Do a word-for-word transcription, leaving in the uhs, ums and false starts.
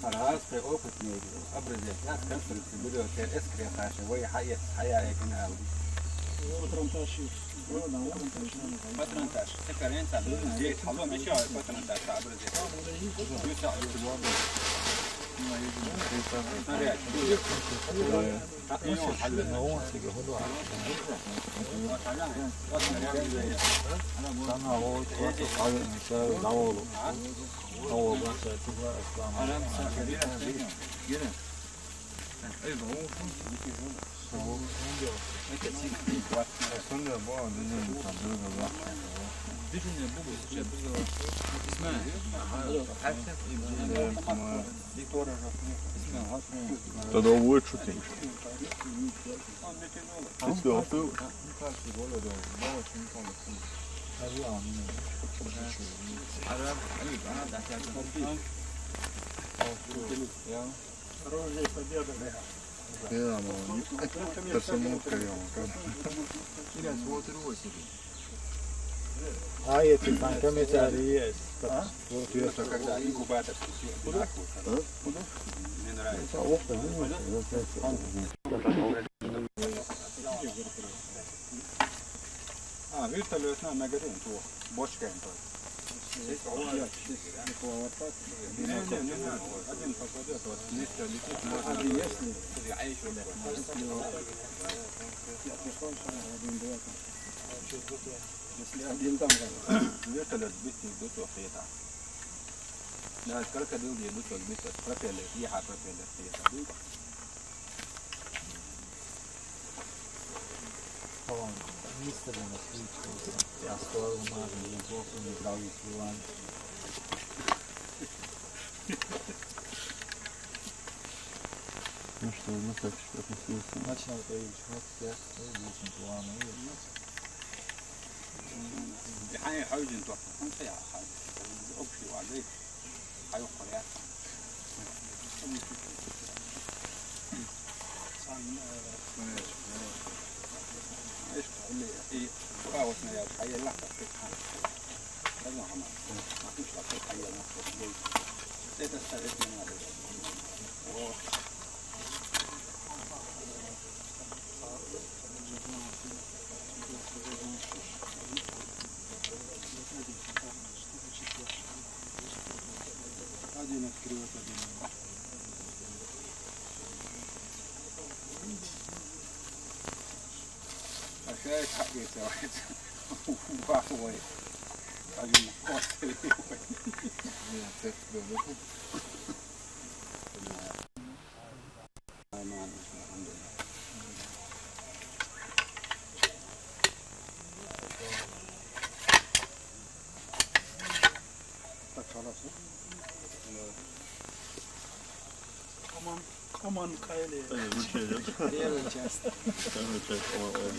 Аргъазкъа опытный образец. Аз конструкци буду, кер эскре хаши, вай хаяц, хая экин ал. Патронтаж. Патронтаж. Цикаренца, здесь, халон, ещё патронтаж, образец. Снаряд. Тогда лучше, конечно. Ты что, ты? Оружие победы. Я, мама, не... Это самому криво. А если там комментарий есть? А? Вот я... Это когда инкубаторский все одинаково. А? Мне нравится. А, вертолёт на магазин, то бочка им то. Не, не, не надо. Один попадёт, вот вместе летит, можно. Один есть? Если один там, вертолёт бить, идут, то это. Да, крокодил, идут, вот бить, вот пропеллер, ехать пропеллер, это. Tamam. Mister Jonas, please, please. Я скоро умру, не плохо, не здравый, Иван. Ну что, ну как, что относился? Начал появиться, вот я, и очень плавно, и... Дыхание хавзин то, он стоял, хавзин. Общий воды. Хай Корея. Сан, э, знаешь, и хаос на я, хай ла, так, так. Ладно, хама. Ма куш ла, так, хай ла, так. Это ставить не надо. О. Один открывать, один. Опять хапается. Вахуй. Один кот. Нет, это было. Так, хорошо. Коман, коман кайле. Первая часть. Первая часть. Ой, ой.